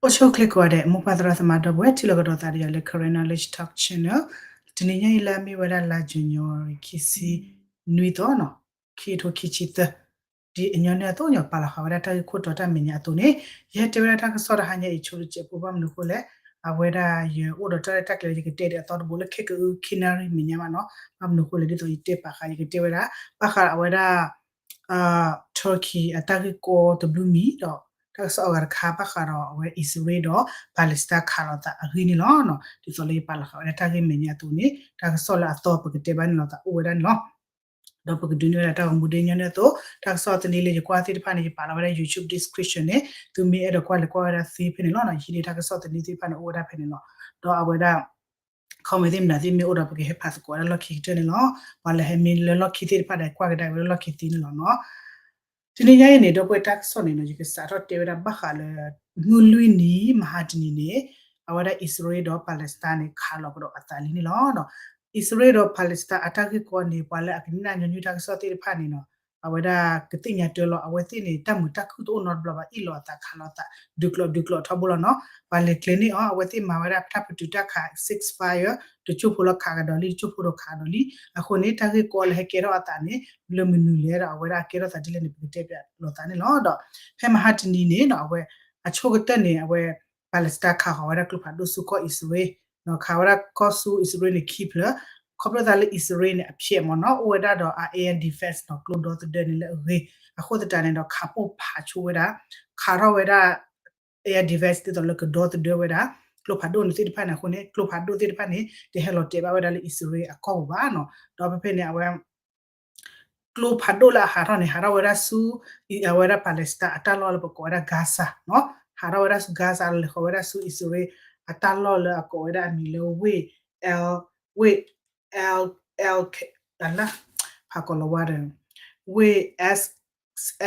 အိၣ်ဆူၣ်အိၣ်ချ့ကိးဂၤဒဲး မိၢ်ပၢ်သရၣ်သမါဒီပုၢ်ဝဲၢ် ထံၣ်လိာ်ကဒီးသးဒီးယၤလၢ Karen Knowledge Talk Channel တနံၤညါအံၤလၢအမ့ၢ်ဝဲဒၣ်လါ January ခံဆံနွံသီနီၤ, ခံကထိခံဆံသၢ, ဒ်အညီနုၢ်အသိး ညီပာ်လီၤဃာ်ဝဲဒၣ်တၢ်ဂ့ၢ်ခိၣ်တီတၢ်မဲာ်ညါအသိးန့ၣ်, ယဟဲတဲဝဲဒၣ်တၢ်ကစီၣ်တဟါညါအံၤ ဆိတစဲးဖိ ဘၣ်မနုၤအဃိလဲၣ်, အဝဲဒၣ်ယအိၣ်ဒီးတၢ်ရဲၣ်တၢ်ကျဲၤ ယကတဲဒံးအသီတဘိ လၢခဲကအု ခံနၣ်ရံၣ်မဲာ်ညါဘၣ်နီၤ, ဘၣ်မနုၤအဃိလဲၣ် ဒ်သိးယတဲပာ်ဃာ် ယကတဲဝဲဒၣ် ဘၣ်ဃးဒီးအဝဲဒၣ် Turkey အတၢ်ဂ့ၢ်ကီတဘျုးမံၤဒီး တၢ်ကစီၣ်အဂၤတခါဘၣ်ဃးဒီးအဝဲအံၣ်စရ့လးဒီး Palestine ခးလိာ်သးအဂ့ၢ်န့ၣ်လီၤ. ဒ်သိးလၢယပာ်လီၤဃာ်ဝဲဒၣ်တၢ်ဂ့ၢ်မဲာ်ညါအသိးန့ၣ် တၢ်ကစီၣ်လၢအသီပကတဲဘၣ်န့ၣ်လီၤသးအိၣ်ဝဲဒၣ်န့ၣ်လီၤ. ဒီးပကဒုးန့ၢ်ဝဲဒၣ်တၢ်ဂီၤမူဒ်ညီနုၢ်အသိး တၢ်ကစီၣ်သန့လၢယကွၢ်သ့ၣ်တဖၣ်န့ၣ် ယပာ်လီၤဝဲဒၣ် YouTube description န့ၣ် သုမ့ၢ်အဲၣ်ဒိးကွၢ်လဲၤကွၢ်ဝဲဒၣ်သ့ဖဲန့ၣ်လီၤ. ယဟံးန့ၢ်တၢ်ကစီၣ်သန့သ့ၣ်တဖၣ်န့ၣ် အိၣ်ဝဲဒၣ်ဖဲန့ၣ်လီၤ. ဒီးအဝဲဒၣ် comment သ့ၣ်မနုၤသ့ၣ်မ့ၢ်အိၣ်ဒီး ပကဟဲဖးသကိးဝဲဒၣ်လီၢ်ခံကတၢၢ်န့ၣ်လီၤ. ပှၤလၢဟဲမ့ၢ်လၢလီၢ်ခံသ့ၣ်တဖၣ်ဒီး ကွၢ်ကဒါဝဲဒၣ်လီၢ်ခံသ့န့ၣ်လီၤနီၤ. တနံၤညါအံၤန့ၣ် ဒီပုၢ်ဝဲၢ် တၢ်ကစီၣ်န့ၣ်နီၤ ယကစးထီၣ်တဲဝဲဒၣ်ဘၣ်ဃးလၢ မုၢ်လွံၢ်နံၤ မဟါတနံၤန့ၣ် အဝဲဒၣ်အံၣ်စရ့လးဒီး Palestine န့ၣ် ခးလီၤကဒီးအသးလံန့ၣ်လီၤ. အံၣ်စရ့လးဒီး Palestine အတၢ်ဂ့ၢ်ကီန့ၣ် ပှၤလၢအကနၣ်ညီနုၢ်တၢ်ကစီၣ်သ့ၣ်တဖၣ်န့ၣ်နီၤ အဝဲဒၣ်ကသ့ၣ်ညါတၢ်လီၤ. အဝဲသ့ၣ်န့ၣ် တၢ်မုာ်တၢ်ခုၣ်တအိၣ်နီတဘျီဘၣ်, အ့ၣ်လိာ်အသးခးလိာ်သး ဒုးကျိးဒုးကျိးထီဘိလီၤနီၤ. ပှၤလဲၤကျဲၤန့ၢ်အီၤ အဝဲသ့ၣ်မၤဝဲဒၣ်တၢ်ပတုာ်တၢ်ခး ceasefire တကၠိၢ်ဖိလီၤခးကဒီးလံ တကၠိၢ်ဖိဒီးခးကဒီးလံ. အဃိန့ၣ် တၢ်ဂ့ၢ်ကီလၢဟဲကဲထီၣ်အသးန့ၣ် လၢမနုၤလဲၣ်ဒီး အဝဲဒၣ်ကဲထီၣ်သးဒ်လဲၣ်န့ၣ် ပကတဲပၠးလိာ်သးန့ၣ်လီၤ. ဒီးဖဲမဟါတနံၤန့ၣ်နီၤ အဝဲ အဆိကတၢၢ်န့ၣ် အဝဲ Palestine ခးဃီၤဝဲဒၣ်ကျိဖးဒိၣ်ဆူကီၢ်အံၣ်စရ့လး ခးဝဲဒၣ်ကီၢ်ဆူအံၣ်စရ့လးန့ၣ်ခံဖျၢၣ်, ခီဖျိသးလၢအံၣ်စရ့လးန့ၣ် အဖျဲးမ့ၢ်နီၤ အိၣ်ဝဲဒၣ်ဒီးအ air defense နီၤ ကျိဒီသဒၢန့ၣ်လၢအဂ့ၤ, အဃိသတးန့ၣ်ဒီး ခးပိၢ်ဖးဆိဝဲဒၣ် ခးထီၣ်ဝဲဒၣ် air defense ဒ်သိးလၢကဒီသဒၢဝဲဒၣ် ကျိဖးဒိၣ်န့ၣ်သ့ၣ်တဖၣ်န့ၣ် အဃိန့ၣ် ကျိဖးဒိၣ်သ့ၣ်တဖၣ်န့ၣ် တဟဲလီၤတဲာ်ဘၣ်ဝဲဒၣ်လၢအံၣ်စရ့လးအကီၢ်ပူၤဘၣ်နီၤ. ဒီးဖဲဖဲန့ၣ် အဝဲ ကျိဖးဒိၣ်လၢအဟးထီၣ်န့ၣ် ဟးထီၣ်ဝဲဒၣ်ဆူ အဝဲဒၣ် Palestine အတၢ်လီၢ်လၢပကိးဝဲဒၣ် Gaza နီၤ, ဟးထီၣ်ဝဲဒၣ်ဆူ Gaza လဲၤဃီၤဝဲဒၣ်ဆူအံၣ်စရ့လးအတၢ်လီၢ်လၢအကိးဝဲဒၣ်အမံၤလၢဝ့ၢ် L ဝ့ၢ် L L ဖးကီးလီၤဝါဒီး ဝ့ၢ်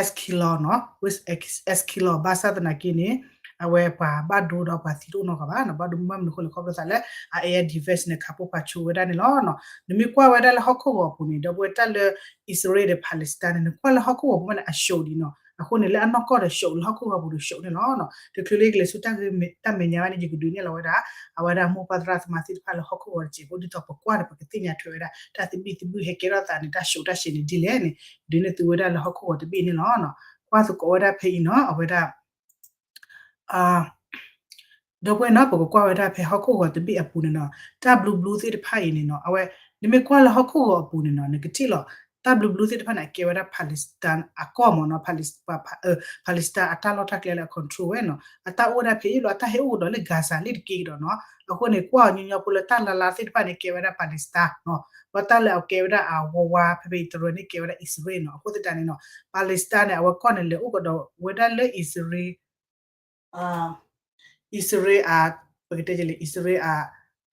Eskilon နီၤ, ဝ့ၢ် Eskilon ဘၣ်ဆၣ်သနာ်က့န့ၣ် အဝဲပှၤဘၣ်ဒိဒီးပှၤသံတအိၣ်နီတဂၤဘၣ်နီၤ, ဘၣ်ဒိဘၣ်မနုၤအဃိလဲၣ် ခီဖျိသးလၢ အ air defense န့ၣ် ခးပိၢ်ဖးဆိဝဲဒၣ်န့ၣ်လီၤ. နမ့ၢ်ကွၢ်ဝဲဒၣ်လၢဟီၣ်ခိၣ်ဂီၤပူၤန့ၣ် ဒီပုၢ်ဝဲၢ် တၢ်လၢအံၣ်စရ့လးဒီး Palestine န့ၣ် နကွၢ်လၢဟီၣ်ခိၣ်ဂီၤပူၤမ့ၢ်န့ၣ် အ show ဒံးနီၤ, အဃိန့ၣ် လၢအနီၢ်ကီၢ်ဒီး show လၢဟီၣ်ခိၣ်ဂီၤပူၤဒီး show န့ၣ်လီၤ. တချုးလၢယကလဲၤဆူတၢ်ဂ့ၢ်တၢ်မဲာ်ညါဘၣ်န့ၣ် ယကဒုးနဲၣ်လီၤဝဲဒၣ် အဝဲဒၣ်မိၢ်ပၢ်သရၣ်သမါသ့ၣ်တဖၣ်လၢဟီၣ်ခိၣ်ဂီၤတစဲးဖိ ဒ်သိးပကွၢ်ဒီးပကသ့ၣ်ညါထွဲဝဲဒၣ် တၢ်သဘံၣ်သဘုၣ်ဟဲကဲထီၣ်သးန့ၣ် တၢ် show တၢ် ရှဲ န့ၣ်ဒ်လဲၣ်န့ၣ် ဒုးနဲၣ်သုဝဲဒၣ်လၢဟီၣ်ခိၣ်ဂီၤတဘ့ၣ်န့ၣ်လီၤ. ကွၢ်သကိးဝဲဒၣ်ဖဲအံၤနီၤ အဝဲဒၣ် ဒီပုၢ်ဝဲၢ်နီၤ ပကကွၢ်ဝဲဒၣ်ဖဲဟီၣ်ခိၣ်ဂီၤတဘ့ၣ်အပူၤန့ၣ်နီၤ တၢ်ဘျုးဘျုးသ့ၣ်တဖၣ်အံၤန့ၣ်နီၤ အဝဲ နမ့ၢ်ကွၢ်လၢဟီၣ်ခိၣ်ဂီၤအပူၤန့ၣ်နီၤ နကထံၣ်လီၤ တၢ်ဘျုးဘျုးသ့ၣ်တဖၣ်န့ၣ် အကဲဝဲဒၣ် Palestine အကီၢ်မ့ၢ်နီၤ, Palestine အတၢ်လီၢ်တၢ်ကျဲလၢအ control ဝဲနီၤ, အတၢ်အိၣ်ဝဲဒၣ်ဖဲအံၤလီၤ အတၢ်ဟဲအိၣ်ကဒီးလၢ Gaza လံတက့ၢ်ကဒီးနီၤ, အဃိန့ၣ် ကွၢ်အီၤညီညီဖိလၢတၢ်လါလါသ့ၣ်တဖၣ်န့ၣ် ကဲဝဲဒၣ် Palestine နီၤ, ဒီးတၢ်လၢအကဲဝဲဒၣ်အဝါဝါဖဲဖဲအံၤတရၢန့ၣ် ကဲဝဲဒၣ်အံၣ်စရ့လးနီၤ, အဃိသတးန့ၣ်နီၤ Palestine န့ၣ် အဝဲကီၢ်န့ၣ် လဲၤအိၣ်ကဒီးဝဲဒၣ်လၢအံၣ်စရ့လး အံၣ်စရ့လးအ ပကတဲလဲၣ် အံၣ်စရ့လးအ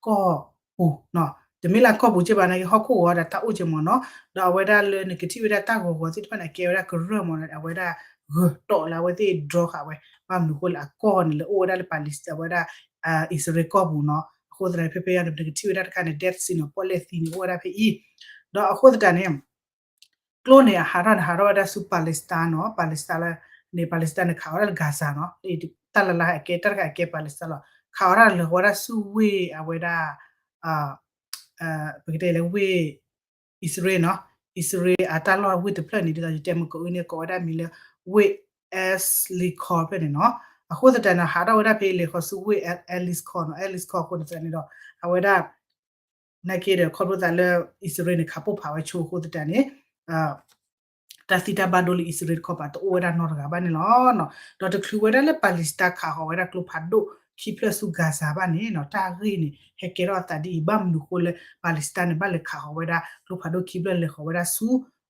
ကီၢ်ပူၤနီၤ, တမ့ၢ်လၢအကီၢ်ပူၤကဲဘၣ်နာ်က့ ဟီၣ်ခိၣ်ဂီၤဒီးတၢ်အိၣ်ကဲမ့ၢ်နီၤ, ဒီးအဝဲဒၣ်လၢနကထံၣ်ဝဲဒၣ်တၢ်ဂီၤဂီၤသ့ၣ်တဖၣ်န့ၣ် အကဲဝဲဒၣ်ကရၢၢ်မ့ၢ်နီၤ, အဝဲဒၣ်ဂၢၤတီၣ်လၢအဝဲသ့ၣ် draw ဃာ်ဝဲ, ဘၣ်မနုၤအဃိလဲၣ် အကီၢ်န့ၣ်လဲၤအိၣ်ဝဲဒၣ်လၢ Palestine အဝဲဒၣ် အံၣ်စရ့လးကီၢ်ပူၤနီၤ, အဃိသတးန့ၣ် ဖဲဖဲအံၤန့ၣ် နကထံၣ်ဝဲဒၣ်တခါန့ၣ် Dead Sea နီၤ ပီၣ်လဲၣ်သံန့ၣ် အိၣ်ဝဲဒၣ်ဖဲအံၤ, ဒီးအဃိသတးန့ၣ် ကျိန့ၣ် အဟးထီၣ်န့ၣ် ဟးထီၣ်ဝဲဒၣ်ဆူ Palestine နီၤ, Palestine လၢန့ၣ် Palestine န့ၣ် ခးဝဲဒၣ်လၢ Gaza နီၤ, တၢ်လၢလၢအကဲ တၢ်တခါအကဲ Palestine လီၤ, ခးဝဲဒၣ်လၢဝဲဒၣ်ဆူဝ့ၢ်အဝဲဒၣ် ပကတဲလဲၣ် ဝ့ၢ် အံၣ်စရ့လးနီၤ, အံၣ်စရ့လးအတၢ်လီၢ်ဝ့ၢ်တဖျၢၣ်န့ၣ် ဒ်သိးယတဲမုၢ်ကအိၣ်န့ၣ် ကိးဝဲဒၣ်မံၤလၢ ဝ့ၢ် Eskilon ဖဲန့ၣ်နီၤ, အဃိသတးန့ၣ် ဟးထီၣ်ဝဲဒၣ်ဖဲလဲၤဃီၤဆူဝ့ၢ် Eskilon နီၤ, Eskilon အဃိန့ၣ်သတးန့ၣ်ဒီး အဝဲဒၣ် နာ်က့ဒီး ခီဖျိသးလၢ အံၣ်စရ့လးန့ၣ် ခးပိၢ်ဖးဝဲဆိအဃိသတးန့ၣ် တၢ်သံတၢ်ဘၣ်ဒိလၢအံၣ်စရ့လးတခီပၤ တအိၣ်ဝဲဒၣ်နီတဂၤဘၣ်န့ၣ်လီၤ. ဒီးတချုးဝဲဒၣ်လၢ Palestine ခးဃီၤဝဲဒၣ်ကျိဖးဒိၣ်ခံဖျၢၣ်ဆူ Gaza ဘၣ်န့ၣ်နီၤ တၢ်ဂ့ၢ်န့ၣ် ဟဲကဲထီၣ်အသးဒ်အံၤ ဘၣ်မနုၤအဃိလၢ Palestine န့ၣ် ဘၣ်လဲၤခးဃီၤဝဲဒၣ်ကျိဖးဒိၣ်ခံဖျၢၣ်လဲၤဃီၤဝဲဒၣ်ဆူ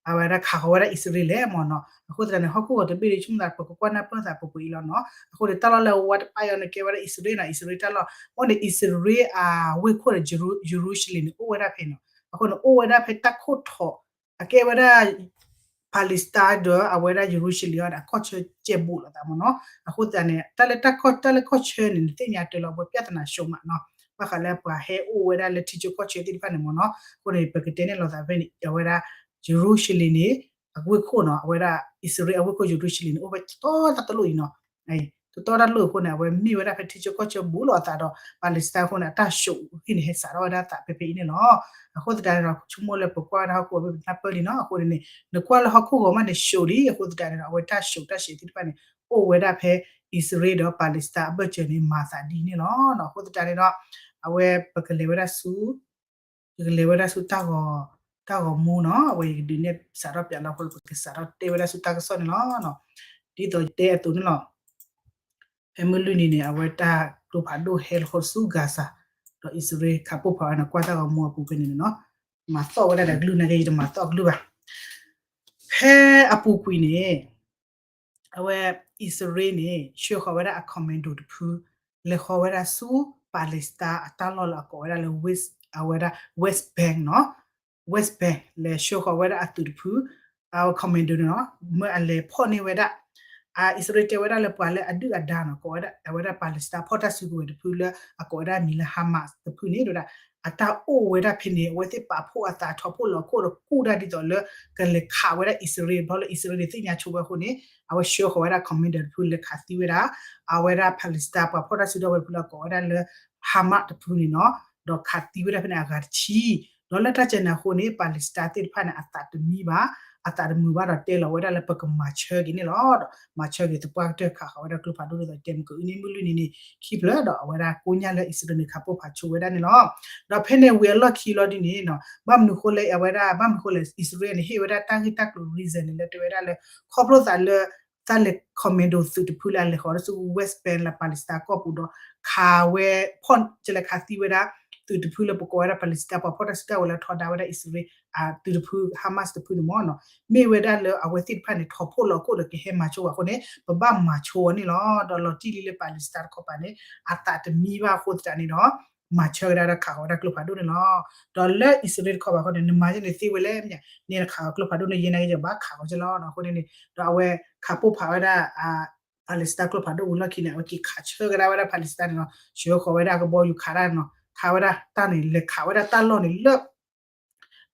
အဝဲဒၣ်ခးဃီၤဝဲဒၣ်အံၣ်စရ့လးလဲၣ်မ့ၢ်နီၤ, အဃိသတးန့ၣ် ဟီၣ်ခိၣ်ဂီၤတဘ့ၣ်ဒီး ဆိကမိၣ်သး ပကကွၢ်နၢ်ပၢၢ်သးပှဲၤပှဲၤအံၤလီၤနီၤ, အဃိန့ၣ် တၢ်လီၢ်လၢအဝါတပၢ်အံၤန့ၣ် ကဲဝဲဒၣ်အံၣ်စရ့လးနီၤ, အံၣ်စရ့လးတၢ်လီၢ် အဃိန့ၣ် အံၣ်စရ့လးအဝ့ၢ်ခိၣ်ဒီး ယရူၤၡလ့ၣ်န့ၣ် အိၣ်ဝဲဒၣ်ဖဲနီၤ, အဃိန့ၣ် အိၣ်ဝဲဒၣ်ဖဲတၢ်ခိၣ်ထိး အကဲဝဲဒၣ် Palestine ဒီးအဝဲဒၣ် ယရူၤၡလ့ၣ်အံၤဒီး အကီၢ်ဆၢကဲဘူးလိာ်သးမ့ၢ်နီၤ, အဃိသတးန့ၣ် တၢ်လၢတၢ်ကီၢ် တၢ်လၢကီၢ်ဆၢန့ၣ် နသ့ၣ်ညါတၢ်လီၤ အဝဲ ပြဿနာ ရှုံးမး နီၤ, ဘၣ်ဃးလၢပှၤဟဲအိၣ်ဝဲဒၣ်လၢထံဆၢကီၢ်ဆၢသ့ၣ်တဖၣ်န့ၣ်မ့ၢ်နီၤ, အဃိန့ၣ် ပကတဲန့ၣ်လိာ်သးဖဲန့ၣ် အဝဲဒၣ် ယရူၤၡလ့ၣ်န့ၣ် အဝ့ၢ်ခိၣ်နီၤ, အဝဲဒၣ် အံၣ်စရ့လးအဝ့ၢ်ခိၣ် ယရူၤၡလ့ၣ်န့ၣ် အိၣ်ဝဲတီတီတလိၣ်အံၤနီၤ, တတီတၢ်လိၣ်အဃိန့ၣ် အဝဲမ့ၢ်ဝဲဒၣ်ဖဲထံဆၢကီၢ်ဆၢဘူးလိာ်အသးဒီး Palestine အဃိန့ၣ် အတၢ် show ဟံၣ်န့ၣ် ဟဲစးထီၣ်ဝဲဒၣ်သးဖဲဖဲအံၤန့ၣ်လီၤ. အဃိသတးန့ၣ်ဒီး ဆိကမိၣ်လၢပကွၢ်ဝဲဒၣ်ဟီၣ်ခိၣ်အဘ့ၣ်ပနၢ်ပၢၢ်လံနီၤ အဃိန့ၣ်န့ၣ် နကွၢ်လၢဟီၣ်ခိၣ်ဂီၤမးန့ၣ် show လံ အဃိသတးန့ၣ်ဒီး အဝဲတၢ် show တၢ် ရှဲး သ့ၣ်တဖၣ်န့ၣ် အိၣ်ဝဲဒၣ်ဖဲ အံၣ်စရ့လးဒီး Palestine အဘၢၣ်စၢၤန့ၣ် မၤသးဒ်န့ၣ်လီၤ. အဃိသတးန့ၣ်ဒီး အဝဲပကလဲၤဝဲဒၣ်ဆူ ယကလဲၤဝဲဒၣ်ဆူ တၢ်ဂီၤမူနီၤ အဝဲယကဒုးနဲၣ်စးထီၣ်ပၠးလီၤအဃိ ပကစးထီၣ်တဲဝဲဒၣ်ဆူတၢ်ကစီၣ်န့ၣ်လီၤ. ဒ်သိးယတဲအသိးန့ၣ်လီၤ. ဖဲမုၢ်လွံၢ်နံၤန့ၣ် အဝဲတၢ်ကျိဖးဒိၣ်ဟဲလီၤဃီဆူ Gaza ဒီးအံၣ်စရ့လးခးပိၢ်ဖးဝဲန့ၣ် ကွၢ်တၢ်ဂီၤမူအပူၤဖဲန့ၣ်န့ၣ်နီၤ မၤသီၣ်ဝဲဒၣ်ဒီးကလုၢ်နာ်က့ ယတမၤသီၣ်ကလုၢ်ဘၣ်. ဖဲအပူၤကွံာ်န့ၣ် အဝဲ အံၣ်စရ့လးန့ၣ် ဆှၢဃီၤဝဲဒၣ်အ commando တဖု လဲၤဃီၤဝဲဒၣ်ဆူ Palestine အတၢ်လီၢ်လၢအကိးဝဲဒၣ်လၢ West အဝဲဒၣ် West Bank နီၤ West Bank လဲၤဆှၢဃီၤဝဲဒၣ်အသုးတဖု အဝဲ commando န့ၣ်နီၤ မၢအလဲၤဖီၣ်န့ၢ်ဝဲဒၣ် အံၣ်စရ့လးတဲဝဲဒၣ်လၢပှၤလၢအဒုၣ်အဒါနီၤ ကိးဝဲဒၣ် အဝဲဒၣ် Palestine ဖီၣ်တၢ်စုကဝဲၤတဖုလၢအကိးဝဲဒၣ်အမံၤလၢ Hamas တဖုန့ၣ် တဲဝဲဒၣ် အတၢ်အိၣ်ဝဲဒၣ်ဖဲန့ၣ် အဝဲသ့ၣ်ပာ်ဖှိၣ်အသးထီၣ်ဖှိၣ်လီၤခိၣ်ဒီးကူၣ်တၢ်ဒ်သိးလၢ ကလဲၤခးဝဲဒၣ်အံၣ်စရ့လး ဘျီလၢအံၣ်စရ့လးန့ၣ် သ့ၣ်ညါဆိဝဲအဃိန့ၣ် အဝဲဆှၢဃီၤဝဲဒၣ် commando တဖုလဲၤခးသံဝဲဒၣ် အဝဲဒၣ် Palestine ပှၤဖီၣ်တၢ်စုကဝဲၤတဖုလၢအကိးဝဲဒၣ်လၢ Hamas တဖုန့ၣ်နီၤ ဒီးခးသံဝဲဒၣ်ဖဲန့ၣ်အဂၤတဆံ ဒီးလၢတၢ်စဲးန့ၣ်အဃိန့ၣ် Palestine သ့ၣ်တဖၣ်န့ၣ် အသးတမံဘၣ် အသးတမုာ်ဘၣ်ဒီးတဲလီၤဝဲဒၣ်လၢပကမၤဆၢက့ၤန့ၣ်လီၤ. ဒီးမၤဆၢက့ၤ သပှၢ်ကတၢၢ်ခးဃီၤဝဲဒၣ်ကျိဖးဒိၣ်ဒ်သိးတဲမုၢ်ကအုန့ၣ် မုၢ်လွံၢ်နံၤန့ၣ် ခံဖျၢၣ်ဒီးအဝဲဒၣ်ကိညၣ်လၢအံၣ်စရ့လးန့ၣ် ခးပိၢ်ဖးဆိဝဲဒၣ်န့ၣ်လီၤ. ဒီးဖဲန့ၣ်ဝံၤအလီၢ်ခံလီၤဒ်န့ၣ်နီၤ ဘၣ်မနုၤဃိလဲၣ် အဝဲဒၣ် ဘၣ်မနုၤဃိလဲၣ် အံၣ်စရ့လးန့ၣ် ဟ့ၣ်ဝဲဒၣ်တၢ်ဂ့ၢ်တၢ်ကျိၤ reason န့ၣ်လၢတဲဝဲဒၣ်လၢ ခီဖျိသးလၢ တၢ်လဲၤ commando သုးတဖုလၢအလဲၤဃီၤဒၣ်ဆူ West Bank လၢ Palestine ကီၢ်ပူၤဒီး ခးဝဲ ဖီၣ် ကလဲၤခးသံဝဲဒၣ် သုးတဖုလၢပကိးဝဲဒၣ် Palestine ပှၤဖီၣ်တၢ်စုကဝဲၤလၢထီဒါဝဲဒၣ်အံၣ်စရ့လး သုးတဖု Hamas တဖုန့ၣ်မ့ၢ်နီၤ မ့ၢ်ဝဲဒၣ်လၢအဝဲသ့ၣ်တဖၣ်န့ၣ် ထီၣ်ဖှိၣ်လီၤခိၣ်ဒီးကဟဲမၤဆိဝဲအဃိန့ၣ် ပဘၣ်မၤဆိဝဲန့ၣ်လီၤ. ဒီးလီၤတံၢ်လံလၢ Palestine တခီပၤန့ၣ် အသးတမံဘၣ်အဃိသတးန့ၣ်ဒီး မၤဆၢကဒါဒီးခးဃီၤဝဲဒၣ်ကျိဖးဒိၣ်န့ၣ်လီၤ. ဒီးလၢအံၣ်စရ့လးတခီပၤအဃိန့ၣ် နမၤယဲန့ၣ်သ့ဝဲလဲၣ်မ့ၢ် န့ၣ်နခးဃီၤကျိဖးဒိၣ်န့ၣ် ယဲနာ်က့ယဘၣ်ခးဃီၤက့ၤလီၤနီၤ အဃိန့ၣ်န့ၣ် ဒီးအဝဲခးပိၢ်ဖးဝဲဒၣ် Palestine ကျိဖးဒိၣ်ဝံၤလီၢ်ခံန့ၣ် အဝဲက့ၤခးဆၢကဒါဝဲဒၣ် Palestine န့ၣ်လီၤ. ဆှၢဃီၤဝဲဒၣ်ကဘီယူၤခးတၢ်န့ၣ်လီၤ ခးဝဲဒၣ်တၢ်န့ၣ် လဲၤခးဝဲဒၣ်တၢ်လီၢ်န့ၣ်လၢ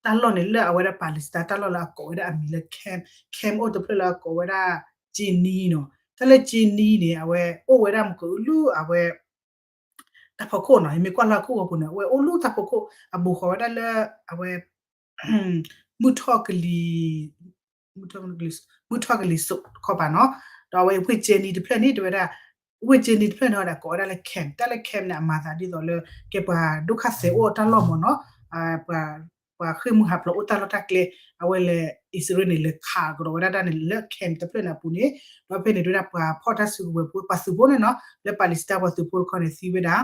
တၢ်လီၢ်န့ၣ်လၢအဝဲဒၣ် Palestine တၢ်လီၢ်လၢအကိးဝဲဒၣ်အမံၤလၢ camp, camp အိၣ်တဖျၢၣ်လၢအကိးဝဲဒၣ် Jenin နီၤ တၢ်လၢ Jenin န့ၣ် အဝဲအိၣ်ဝဲဒၣ်မ့ၢ်ကလူးအဝဲ တၢ်ဖီခိၣ်နီၤ ယမ့ၢ်ကွၢ်လၢဟီၣ်ခိၣ်ဂီၤပူၤန့ၣ် အဝဲအိၣ်လူၤတၢ်ဖီခိၣ် အဘူးဃီၤဝဲဒၣ်လၢ အဝဲ မုၢ်ထီၣ်ကလံၤ မုၢ်ထီၣ်ကလံၤစိးတခီပၤနီၤ ဒီးအဝဲဝ့ၢ် Jenin တဖျၢၣ်န့ၣ် တဲဝဲဒၣ် ဝ့ၢ် Jenin တဖျၢၣ်န့ၣ်ဒီးကိးဝဲဒၣ်လၢ camp တၢ်လၢ camp န့ၣ် အမၤသးဒ်သိးလၢ ကဲပှၤဒိၣ်ခါသဲးအိၣ်တၢ်လီၢ်မ့ၢ်နီၤ ပှၤဃ့ၢ်မှံဟးဖျိးအိၣ်တၢ်လီၢ်တၢ်ကျဲ အဝဲလဲၤ အံၣ်စရ့လးန့ၣ် လဲၤခးကဒီးဝဲဒၣ်တၢ်န့ၣ်လၢ camp တဖျၢၣ်န့ၣ်အပူၤန့ၣ် ဒီးဖဲန့ၣ် တဲဝဲဒၣ်ပှၤဖီၣ်တၢ်စုကဝဲၤဖိ ပှၤသုးဖိန့ၣ်နီၤ လၢ Palestine ပှၤသုးဖိတခီန့ၣ် သံဝဲဒၣ်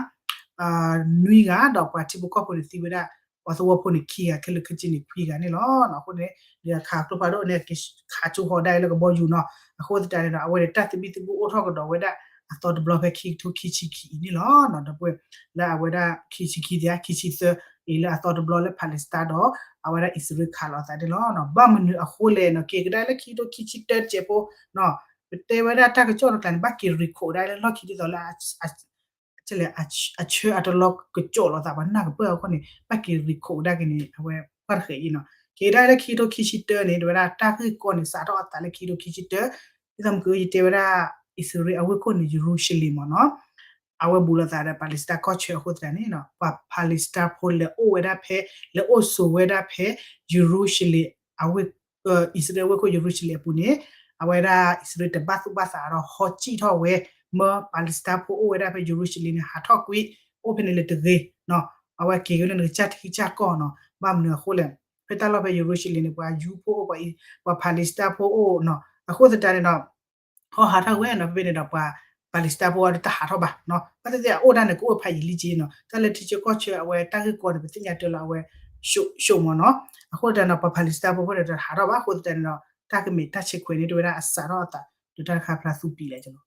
နွံဂၤ ဒီးပှၤထံဖိကီၢ်ဖိန့ၣ် သံဝဲဒၣ် ပှၤသဝီဖိန့ၣ် ခံဂၤ ခဲလၢာ်ခဲဆ့န့ၣ် ခွံဂၤန့ၣ်လီၤ. အဃိန့ၣ် ဒီးခးကျိဖးဒိၣ်န့ၣ် က့ၤခးကၠိဃီၤဒၣ်အံၤလၢကဘီယူၤနီၤ အဃိသတးန့ၣ်ဒီး အဝဲန့ၣ် တၢ်သဘံၣ်သဘုၣ်အိၣ်ထီၣ်ကဒီးဝဲဒၣ် အသီတဘျီဖဲခံကထိခံဆံခံအံၤန့ၣ်လီၤ. ဒီပုၢ်ဝဲၢ် လၢအဝဲဒၣ်ခံဆံခံသ့ၣ်ဧါ ခံဆံသၢအံၤလၢအသီတဘျီလၢ Palestine ဒီး အဝဲဒၣ်အံၣ်စရ့လးခးလိာ်အသးန့ၣ်လီၤ. ဘၣ်မနုၤအဃိလဲၣ်နီၤ က့ၤကဒါလၢခံကထိခံဆံတၢတစဲးဖိ ပတဲဝဲဒၣ်တၢ်ကစီၣ်တကျါန့ၣ် ဘၣ်က့ၤရံးခိးဒၣ်လၢလီၢ်ခံဒ်သိးလၢ အဆၢအတလီၢ်ကစီၣ်လိာ်သး ပှၤနၢ်ကပၢၢ်အဃိန့ၣ် ဘၣ်က့ၤရံးခိးဒၣ်က့ၤန့ၣ် အဝဲပှၢ်တဃဲးအံၤနီၤ က့ၤကဒါလၢခံကထိခံဆံတၢန့ၣ် တဲဝဲဒၣ်တၢ်ဂ့ၢ်ကီန့ၣ် စးထီၣ်အသးလၢခံကထိခံဆံတၢ ဒ်သိးမ့ၢ်ကယတဲဝဲဒၣ် အံၣ်စရ့လးအဝ့ၢ်ခိၣ်န့ၣ် ယရူၤၡလ့ၣ်မ့ၢ်နီၤ အဝဲဘူးလိာ်သးဒီး Palestine ကီၢ်ဆၢအဃိသတးန့ၣ် ပှၤ Palestine ဖိလဲၤအိၣ်ဝဲဒၣ်ဖဲ လဲၤအိၣ်ဆိးဝဲဒၣ်ဖဲ ယရူၤၡလ့ၣ် အဝ့ၢ် အံၣ်စရ့လးအဝ့ၢ်ခိၣ်ယရူၤၡလ့ၣ်အပူၤန့ၣ် အဝဲဒၣ်အံၣ်စရ့လးတဘၣ်သူၣ်ဘၣ်သးဒီးဟီစံၣ်ထီၣ်ဝဲ မၢ Palestine ဖိအိၣ်ဝဲဒၣ်ဖဲယရူၤၡလ့ၣ်န့ၣ် ဟးထီၣ်ကွံာ် အိၣ်ဖဲန့ၣ်လၢတဂ့ၤနီၤ အဝဲက့ၤဝဲလၢနကစၢ်ထံကစၢ်ကီၢ်နီၤ ဘၣ်မနုၤအဃိလဲၣ် ဖဲတၢ်လီၢ်ဖဲယရူၤၡလ့ၣ်န့ၣ် ပှၤယူဖိအိၣ် ပှၤ Palestine ဖိအိၣ်နီၤ အဃိသတးန့ၣ်ဒီး ဟီဟးထီၣ်ဝဲနီၤ ဖဲဖဲန့ၣ်ဒီးပှၤ Palestine ဖိအဒုးတဟးထီၣ်ဘၣ်နီၤ ဘၣ်သ့ၣ်သ့ၣ်အအိၣ်ဒၣ်န့ၣ် ကအိၣ်ဖးယံာ်လံက့နီၤ တၢ်လၢထံဆၢကီၢ်ဆၢအဝဲတၢ်ဂ့ၢ်ကီန့ၣ် ပသ့ၣ်ညါတၢ်လၢအဝဲ ရှုံးမ့ၢ်နီၤ အဃိသတးန့ၣ်ဒီး ပှၤ Palestine ဖိဖိန့ၣ်တဟးထီၣ်ဘၣ် အဃိသတးန့ၣ်ဒီး တၢ်ကမ့ၢ်တၢ်ဆဲးခွဲးန့ၣ် တဲဝဲဒၣ်အစးထီၣ်အသး ဒီးတၢ်တခါဖျါသူပံးလဲၣ်ကနီၤ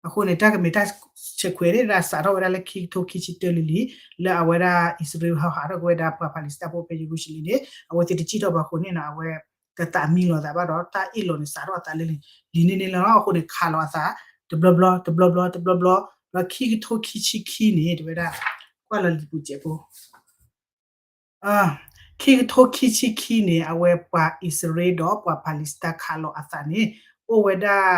အဃိန့ၣ် တၢ်ကမ့ၢ်တၢ်ဆဲးခွဲးန့ၣ် ဒၣ်စးထီၣ်ဝဲဒၣ်လၢခံကထိခံဆံတၢလံၤလံၤ လၢအဝဲဒၣ်အံၣ်စရ့လးဟးထီၣ်က့ၤဝဲဒၣ်ပှၤ Palestine ဖိဖဲယရူၤၡလ့ၣ်န့ၣ် အဝဲသ့ၣ်တစံၣ်ထီၣ်ဘၣ်အဃိန့ၣ်နီၤ အဝဲတသးမံလီၤသးဘၣ်ဒီး တၢ်အ့ၣ်လိာ်န့ၣ် စးထီၣ်အသးလၢလံၤန့ၣ်န့ၣ်လီၤ. အဃိန့ၣ် ခးလီၤအသး တဘျီဘျီ တဘျီဘျီ တဘျီဘျီ ဒီးခံကထိခံဆံခံန့ၣ် တဲဝဲဒၣ် ကွၢ်လီၤလံာ်ပူၤစဲးဖိ ခံကထိခံဆံခံန့ၣ် အဝဲပှၤအံၣ်စရ့လးဒီးပှၤ Palestine ခးလီၤအသးန့ၣ် အိၣ်ဝဲဒၣ်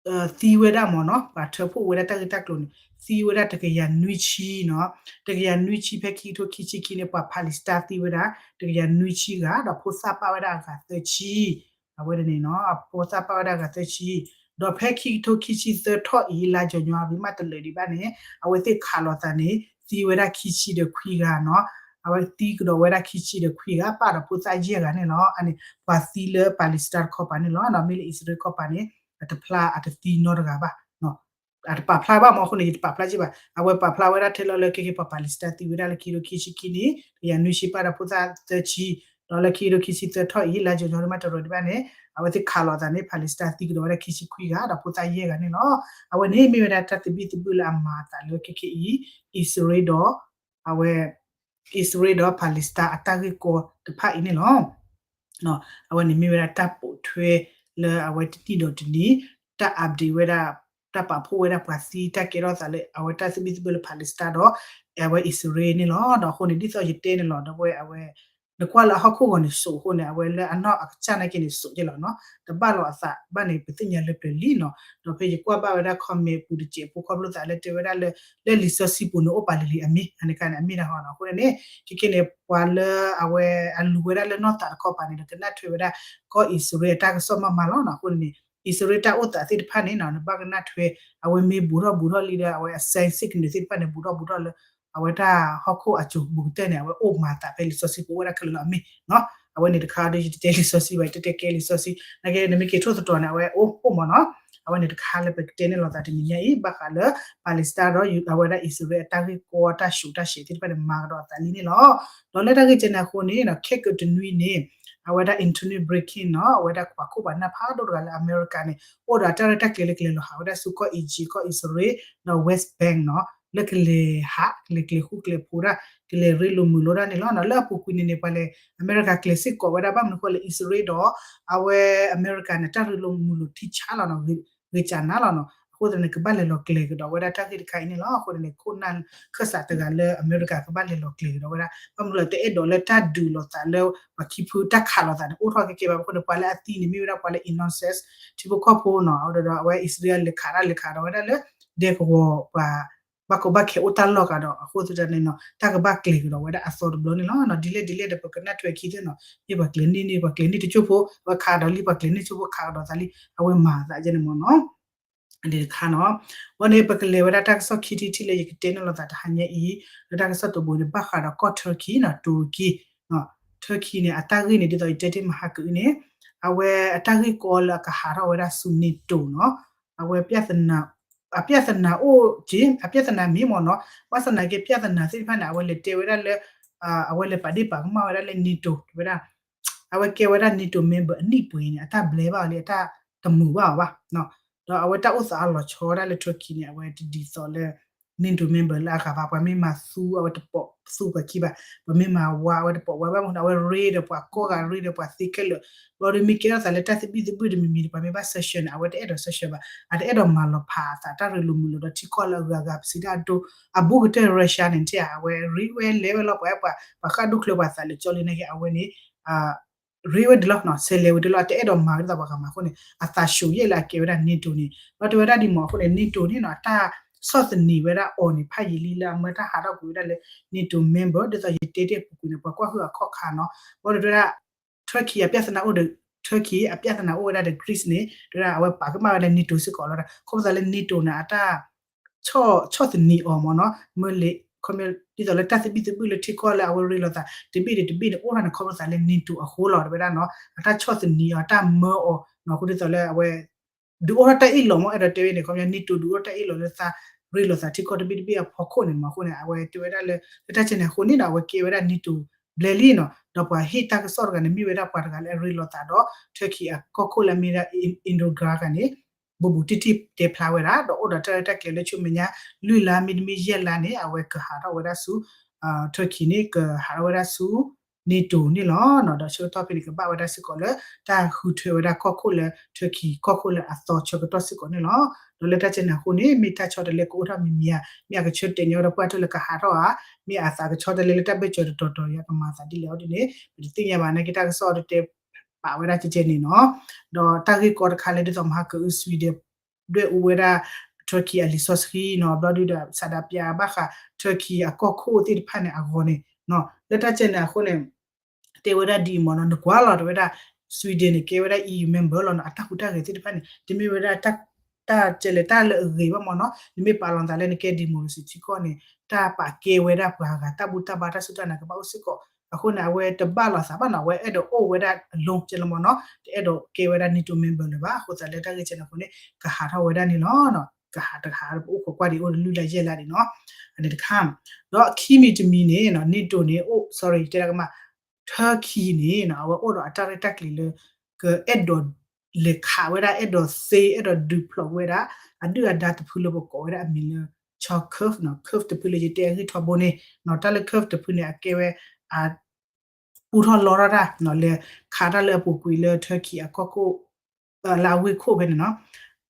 သံဝဲဒၣ်မ့ၢ်နီၤ ပှၤထၢဖှိၣ်ဝဲဒၣ်တၢ်ဂ့ၢ်တၢ်ကျိၤန့ၣ် သံဝဲဒၣ်တကယၤနွံဆံနီၤ, တကယၤနွံဆံ ဖဲခံကထိခံဆံခံန့ၣ် ပှၤ Palestine သံဝဲဒၣ်တကယၤနွံဆံဂၤ ဒီးဖိသၣ်ပာ်ဝဲဒၣ်အဂၤသၢဆံ အဝဲန့ၣ်နီၤ ဖိသၣ်ပာ်ဝဲဒၣ်အဂၤသၢဆံ, ဒီးဖဲခံကထိခံဆံသၢထီၣ်အံၤ လါကၠီၤညီအံၤ မ့ၢ်တလၢာ်ဒံးဘၣ်န့ၣ် အဝဲသ့ၣ်ခးလိာ်သးန့ၣ် သံဝဲဒၣ်ခံဆံဒီးခွံဂၤနီၤ, အဝဲသံကဒီးဝဲဒၣ်ခံဆံဒီးခွံဂၤ ပာ်ဒီးဖိသၣ်ယဲၢ်ဂၤန့ၣ်လီၤ. အန့ၣ် ပှၤသံလၢ Palestine တခီပၤန့ၣ်လီၤ. မ့ၢ်လၢအံၣ်စရ့လးတခီပၤန့ၣ် အတဖျါအတသံနီတဂၤဘၣ် အတပာ်ဖျါဘၣ်မ့ၢ်အဃိန့ၣ် ယတပာ်ဖျါက့ဘၣ်. အဝဲပာ်ဖျါဝဲဒၣ်ထဲလီၤလၢ ခဲကဲပှၤ Palestine သံဝဲဒၣ်လၢခံကထိခံဆံခံန့ၣ် တကယၤနွံဆံ ပာ်ဒီးဖိသၣ်သၢဆံ, ဒီးလၢခံကထိခံဆံသၢထီၣ်အံၤ လါကၠီၤညီမ့ၢ်တလၢာ်ဒံးဘၣ်န့ၣ် အဝဲသ့ၣ်ခးလိာ်သးန့ၣ် Palestine သံကဒီးဝဲဒၣ်ခံဆံခွံဂၤ ဒီးဖိသၣ်ယဲၢ်ဂၤန့ၣ်လီၤ. အဝဲန့ၣ်မ့ၢ်ဝဲဒၣ်တၢ်သဘံၣ်သဘုၣ်လၢအမၤအသးလၢခဲကဲအံၤ အံၣ်စရ့လးဒီး အဝဲ အံၣ်စရ့လးဒီး Palestine အတၢ်ဂ့ၢ်ကီတဖၣ်အံၤန့ၣ်လီၤ. အဝဲန့ၣ်မ့ၢ်ဝဲဒၣ်တၢ်ပိာ်ထွဲလၢအဝဲတနံၣ်ဒီးတနံၣ် တၢ် update ဝဲဒၣ် တၢ်ပာ်ဖှိၣ်ဝဲဒၣ်ပှၤသံ တၢ်ကဲထီၣ်သးလၢအဝဲတၢ်သဘံၣ်သဘုၣ်လၢ Palestine ဒီး အဝဲအံၣ်စရ့လးန့ၣ်လီၤ. ဒီးအဃိန့ၣ် ဒ်သိးယတဲန့ၣ်လီၤ ဒီပုၢ်ဝဲၢ်အဝဲ နကွၢ်လၢအဟီၣ်ခိၣ်ဂီၤန့ၣ်စိာ်အဃိန့ၣ် အဝဲလၢအနီၢ်အကစၢ်နာ်က့န့ၣ်စိာ်က့လီၤနီၤ တဘၣ်လီၤအသးဘၣ်န့ၣ် ပသ့ၣ်ညါလၢပျၢၤလံနီၤ. ဒီးဖဲယကွၢ်ဘၣ်ဝဲဒၣ် comment ပူၤတစဲးဖိခီဖျိသးလၢတဲဝဲဒၣ်လၢ လၢလံာ်စီဆှံပူၤန့ၣ်အိၣ်ပာ်လံၤလံၤအမံၤ အန့ၣ်ခါန့ၣ် အမ့ၢ်တၢ်ဟီနီၤ. အဃိန့ၣ် ခဲကဲန့ၣ် ပှၤလၢအဝဲအလူၤဝဲဒၣ်လၢနီၢ်သးတခီပၤန့ၣ်ဒီး ကနၣ်ထွဲဝဲဒၣ် ကီၢ်အံၣ်စရ့လးအတၢ်ကစီၣ်မးမးလီၤနီၤ. အဃိန့ၣ် အံၣ်စရ့လးတၢ်အိၣ်သးသ့ၣ်တဖၣ်န့ၣ်နီၤ နဘၣ်ကနၣ်ထွဲ အဝဲမ့ၢ်ဘူးထီၣ်ဘူးထီၣ်လံဒီး အဝဲအ sign signal သ့ၣ်တဖၣ်န့ၣ် ဘူးထီၣ်ဘူးထီၣ်လၢ အဝဲတၢ်ဟီၣ်ခိၣ်အစိၤဘူးကတၢၢ်န့ၣ် အဝဲအိၣ်မၤသးဖဲလံာ်စီဆှံပူၤအိၣ်ဝဲဒၣ်ခဲလၢာ်လီၤအမ့ၢ်နီၤ. အဝဲန့ၣ်တခါဒီး ယတတဲလံာ်စီဆှံဘၣ် ယတတဲကဲလံာ်စီဆှံ နာ်က့နမ့ၢ်က့ၤထိၣ်သတြီၤန့ၣ် အဝဲအိၣ်အိၣ်မးနီၤ. အဝဲန့ၣ်တခါလၢပကတဲန့ၣ်လိာ်သးတနံၤညါအံၤ ဘၣ်ဃးလၢ Palestine ဒီး အဝဲဒၣ်အံၣ်စရ့လးအတၢ်ဂ့ၢ်ကီတၢ်ဆူးတၢ်ဆဲးသ့ၣ်တဖၣ်န့ၣ် မၤကဒီးအသးလံန့ၣ်လီၤ. ဒီးလၢတၢ်ဂ့ၢ်ကဲန့ၣ်အဃိန့ၣ် ခဲကတနွံန့ၣ် အဝဲဒၣ် Antony Blinken နီၤ အဝဲဒၣ်ပှၤခိၣ်ပှၤနၢ်ဖးဒိၣ်တဂၤလၢအမဲရကၤန့ၣ် အိၣ်ဒီးအတၢ်ရဲၣ်တၢ်ကျဲၤလၢကလဲၤလီၤဟးဝဲဒၣ်ဆူကီၢ် Egypt ကီၢ်အံၣ်စရ့လး ဒီး West Bank နီၤ လၢကလဲၤဟး ကလဲၤကျဲၤဃူကျဲၤဖိးဒၣ် ကလဲၤရ့လိာ်မုာ်လိာ်ဒၣ်န့ၣ်လီၤ. လၢအပူၤကွံာ်န့ၣ်န့ၣ် ပှၤလဲၤအမဲရကၤကျဲၤစ့ၢ်ကီးဝဲဒၣ် ဘၣ်မနုၤအဃိလဲၣ် အံၣ်စရ့လးဒီး အဝဲအမဲရကၤန့ၣ် တၢ်ရ့လိာ်မုာ်လိာ်ထံဆါလီၤနီၤ ဂ့ၤကၠးနၤလီၤနီၤ. အဃိသတးန့ၣ် ကဘၣ်လဲၤလီၤကျဲၤကဒီးဝဲဒၣ်တၢ်ဂ့ၢ်တခါအံၤန့ၣ်လီၤ. အဃိန့ၣ် ခိၣ်နၢ်ခၢၣ်စးတဂၤလၢအမဲရကၤကဘၣ်လဲၤလီၤကျဲၤကဒီးဝဲဒၣ် ဘၣ်မနုၤလဲၣ် တအဲၣ်ဒိးလၢတၢ်ဒုးလိာ်သးလၢပှၤခံဖုတၢ်ခးလိာ်သးန့ၣ် အိၣ်ထီၣ်ကဲကဲဘၣ်. အဃိန့ၣ် ပှၤလၢအသံန့ၣ် မ့ၢ်ဝဲဒၣ်ပှၤလၢ innocent ထံဖိကီၢ်ဖိနီၤ. အဝဲဒီးအဝဲအံၣ်စရ့လးလဲၤခးတၢ်လဲၤခးဒီးဝဲဒၣ်လၢ ဒဲကဝီၤပှၤ ဘၣ်ကီဘၣ်ခဲအိၣ်တၢ်လီၢ်ကဒီး အဃိသတးန့ၣ်နီၤ တၢ်ကဘၣ်ကျဲၤကဒီးဝဲဒၣ်အသီတဘျီန့ၣ်လီၤ. ဒ်လဲၣ်ဒ်လဲၣ်ဒီး ပကနၣ်ထွဲခံသ့ၣ်နီၤ မ့ၢ်ပှၤကျဲၤန့ၢ်န့ၢ် ပှၤကျဲၤန့ၢ်တစိၢ်ဖိ အဝဲခးဒီးလံ ပှၤကျဲၤန့ၢ်တစိၢ်ဖိ ခးကဒီးသးလံ အဝဲမၤသးယဲန့ၣ်မ့ၢ်နီၤ. ဒ်တခါနီၤ အဃိန့ၣ် ပကလဲၤဝဲဒၣ်တၢ်ကစီၣ်ခံထံၣ်တထံၣ်လၢယကတဲန့ၢ်လိာ်သးတဟါညါအံၤ လၢတၢ်ကစီၣ်တဘိန့ၣ် ဘၣ်ဃးဒီးကီၢ် Turkey နီၤ တူရကံ Turkey န့ၣ် အတၢ်ဂ့ၢ်န့ၣ် ဒ်သိးယတဲတ့ၢ်မဟါကအုန့ၣ် အဝဲအတၢ်ဂ့ၢ်ကီလၢအကဟးထီၣ်ဝဲဒၣ်ဆူ NATO နီၤ အဝဲ အပြဿနာအိၣ်က့ အပြဿနာမ့ၢ်မ့ၢ်နီၤ ဘၣ်ဆၣ်သနာ်က့ ပြဿနာသ့ၣ်တဖၣ်န့ၣ် အဝဲလဲၤတဲဝဲဒၣ်လၢ အဝဲလဲၤပာ်ဒ့ၣ်ပာ်ကမၣ်ဝဲဒၣ်လၢ NATO တဲဝဲဒၣ် အဝဲကဲဝဲဒၣ် NATO member အနံၣ်ပှဲၤန့ၣ် အတၢ်ဘျဲဘၣ်အီၤလံ အတၢ်တမုာ်ဘၣ်အီၤဘၣ် ဒီးအဝဲတၢ်အိၣ်သးအလီၤဆီဝဲဒၣ်လၢ Turkey န့ၣ် အဝဲတဒ်သိးလၢ NATO member လၢအဂၤဘၣ် ပှၤမ့ၢ်မၤသူအဝဲတပိာ်သူပှၤခံဘၣ် ပှၤမ့ၢ်မၤဝါအဝဲတပိာ်ဝါဘၣ်မ့ၢ် အဝဲရ့ဒီးပှၤကိးဂၤရ့ဒီးပှၤသ့ခဲလၢာ် ဘျီဒီးမ့ၢ်ကဲထီၣ်သးလၢတၢ်သဘံၣ်သဘုၣ်တမံၤမံၤဒီး ပှၤမ့ၢ်ဘၣ် sanction န့ၣ် အဝဲတအဲၣ်ဒိး sanction ဘၣ် အတအဲၣ်ဒိးမၤလီၤဖးအသးတၢ်ရ့လိာ်မုာ်လိာ်ဒီးထံကီၢ်လၢအဂၤဂၤပစံးတၢ်အဒိ အဘူးကတၢၢ် Russia န့ၣ် တဲအဝဲရ့ဝဲလဲၤဝဲလီၤပှၤ ပှၤဃၣ်ဒိၣ်ချၢပှၤသးလၢကၠီလံနာ်က့ အဝဲန့ၣ် ရ့ဝဲဒၣ်လီၤ ဆဲးလဲၤဝဲဒၣ်လီၤ အတအဲၣ်ဒိးမၤဝဲဒ်သိးပှၤဂၤမၤအဃိန့ၣ် အသးဆူၣ်ယဲၢ်လၢအကဲဝဲဒၣ် NATO န့ၣ် ဒီးတဲဝဲဒၣ်ဒ်မ့ၢ်အဃိန့ၣ် NATO န့ၣ်နီၤ အတၢ်ဆီၣ်သနံးဝဲဒၣ်အီၤန့ၣ် ဖးယံာ်လံလၢအမၢတၢ်ဟးထီၣ်ကွံာ်ဝဲဒၣ်လၢ NATO member ဒ်သိးယတဲတ့ၢ်အပူၤကွံာ်န့ၣ် ပှၤကွၢ်ဟုၣ်အခီၣ်ခါနီၤ ဘၣ်ဒီးတဲဝဲဒၣ် Turkey အပြဿနာအိၣ်ဒီး Turkey အပြဿနာအိၣ်ဝဲဒၣ်ဒီး Greece န့ၣ် တဲဝဲဒၣ်အဝဲပာ်ကမၣ်ဝဲဒၣ် NATO စ့ၢ်ကီးလီၤ ခီဖျိသးလၢ NATO န့ၣ် အတၢ် ဆီၣ်သနံးအီၤမ့ၢ်နီၤ မ့ၢ်လၢ ခီ ဒ်သိးလၢတၢ်သဘံၣ်သဘုၣ်လၢထံကီၢ်လၢအဝဲရ့လိာ်သး တဘ့ၣ်ဒီးတဘ့ၣ်န့ၣ် အိၣ်ထီၣ်န့ၣ် ခီဖျိသးလၢ NATO အဃိလီၤ တဲဝဲဒၣ်နီၤ အတၢ်ဆီၣ်သနံးအီၤ တၢ်မၢအီၤနီၤ အဃိဒ်သိးလၢအဝဲ ဒုးအိၣ်ထီၣ်တၢ်အ့ၣ်လိာ်မ့ၢ်အဲၣ်ဒိးတဲဝဲန့ၣ် ခီ NATO ဒုးအိၣ်ထီၣ်တၢ်အ့ၣ်လိာ်လၢသးရ့လိာ်သးထံကီၢ်တဘ့ၣ်တဘ့ၣ်အဖီခိၣ်န့ၣ်မ့ၢ်အဃိန့ၣ် အဝဲတဲဝဲဒၣ်လၢ လၢတၢ်ဆဲန့ၣ်အဃိန့ၣ်ဒီး အဝဲကဲဝဲဒၣ် NATO ဘျဲလံနီၤ ဒီးပှၤဟ့ၣ်တၢ်ကစီၣ်တဂၤန့ၣ် မ့ၢ်ဝဲဒၣ်ပှၤတဂၤလၢအရ့လိာ်သးဒီး Turkey အကီၢ်ခိၣ်လၢအမ့ၢ်ဒၣ် Erdogan တဂၤန့ၣ် ဘူးဘူးတံၢ်တံၢ်တဲဖျါဝဲဒၣ် ဒီးအိၣ်ဒီးတၢ်ရဲၣ်တၢ်ကျဲၤလၢဆူမဲာ်ညါ လွံၢ်လါမ့တမ့ၢ်ယဲၢ်လါန့ၣ် အဝဲကဟးထီၣ်ဝဲဒၣ်ဆူ Turkey န့ၣ် ကဟးထီၣ်ဝဲဒၣ်ဆူ NATO န့ၣ်လီၤ. ဒီးဆၢကတီၢ်ဖဲန့ၣ် ကဘၣ်ဝဲဒၣ်စ့ၢ်ကီးလၢ တၢ်ဃုထၢဝဲဒၣ်ကီၢ်ခိၣ်လၢ Turkey ကီၢ်ခိၣ်လၢအသီဆၢကတီၢ်စ့ၢ်ကီးန့ၣ်လီၤ. ဒီးလၢတၢ်ဆဲန့ၣ်အဃိန့ၣ် မ့ၢ်တၢ်ဆီတလဲကအိၣ်ထီၣ်မံၤမံၤဧါ မ့ၢ်အကဆၢတဲာ်ညီဝဲဒၣ်ပှၤတၢၢ်လၢကဟးထီၣ်ဧါ မ့ၢ်အသးကဆီတလဲလၢတၢ်ဘၢၣ်စၢၤတတီၤတီၤဧါ ကမၤသးဒ်လဲၣ်အီၤဒ်န့ၣ် ပတသ့ၣ်ညါဘၣ်နာ်က့ တၢ်ကစီၣ်အီၤတတဲပာ်ဝဲဒၣ်ကဲကဲန့ၣ်နီၤ. ဒီးတၢ်ဂ့ၢ်ကီတခါလၢဒ်သိးမဟါကအု Sweden ဒွဲၣ်အူဝဲဒၣ် Turkey အလံာ်စီဆှံနီၤ, ဘျီဒုဒီး ဆန္ဒပြ ဘၣ်ဃး Turkey အကီၢ်ခိၣ်သ့ၣ်တဖၣ်န့ၣ်အဂီၢ်န့ၣ်နီၤ, လၢတၢ်ကဲန့ၣ်အဃိန့ၣ် တဲဝဲဒၣ်ဒ်အံၤမ့ၢ်နီၤ, နကွၢ်လီၤတဲဝဲဒၣ် Sweden န့ၣ် ကဲဝဲဒၣ် E U member လီၤနီၤ, အတၢ်ဟူးတၢ်ဂဲၤသ့ၣ်တဖၣ်န့ၣ် တမ့ၢ်ဝဲဒၣ် တၢ်ကဲလဲၣ် တၢ်လၢအဂ့ၤဘၣ်မ့ၢ်နီၤ, နမ့ၢ်ပာ်လီၤသးလၢနကဲ democracy ထံကီၢ်န့ၣ် တၢ်ပာ်ကဲဝဲဒၣ်ပှၤဂၤ တၢ်ဘူၣ်တၢ်ဘါ တၢ်စူၢ်တၢ်နာ်ကဘၣ်အိၣ်စ့ၢ်ကီး, အဃိန့ၣ် အဝဲတဘၣ်လိာ်သးဘၣ်နီၤ, အဝဲအဲၣ်ဒိးအိၣ်ဝဲဒၣ်အလီၢ်ကဲလၢမ့ၢ်နီၤ, တအဲၣ်ဒိးကဲဝဲဒၣ် NATO member လၢၤဘၣ်, အဃိသတးလၢတၢ်ဂ့ၢ်ကဲန့ၣ်အဃိန့ၣ် ကဟးထီၣ်ဝဲဒၣ်န့ၣ်လီၤ, ကဟးတဟး ပအိၣ်ခိးကွၢ်ဒံးအိၣ်တလုၢ်လၢ်ယဲၢ်လၢ်ဒံးနီၤ, အန့ၣ်တခါ, ဒီးခံမံၤတမံၤန့ၣ်နီၤ NATO န့ၣ် အိၣ် sorry တဲဒၣ်ကမၣ် Turkey န့ၣ်နီၤ အဝဲအိၣ်ဒီးအတၢ်ရဲၣ်တၢ်ကျဲၤလၢ ကအဲၣ်ဒိး လဲၤခးဝဲဒၣ် အဲၣ်ဒိးသ့ အဲၣ်ဒိးဒုးဖျိးဝဲဒၣ် အဒုၣ်အဒါတဖုလၢပကိးဝဲဒၣ်အမံၤလၢ Chorkov နီၤ, Kyiv တဖုလၢယတဲအဂ့ၢ်ထီဘိန့ၣ်နီၤ, တၢ်လၢ Kyiv တဖုန့ၣ် အကဲဝဲ အ ပူထီၣ်လီထီၣ်တၢ်နီၤ, လဲၤခးတၢ်လၢအပူၤကွံာ်လၢ Turkey အကီၢ်ခိၣ် လၢအဝ့ၢ်ခိၣ်ဖဲန့ၣ်နီၤ,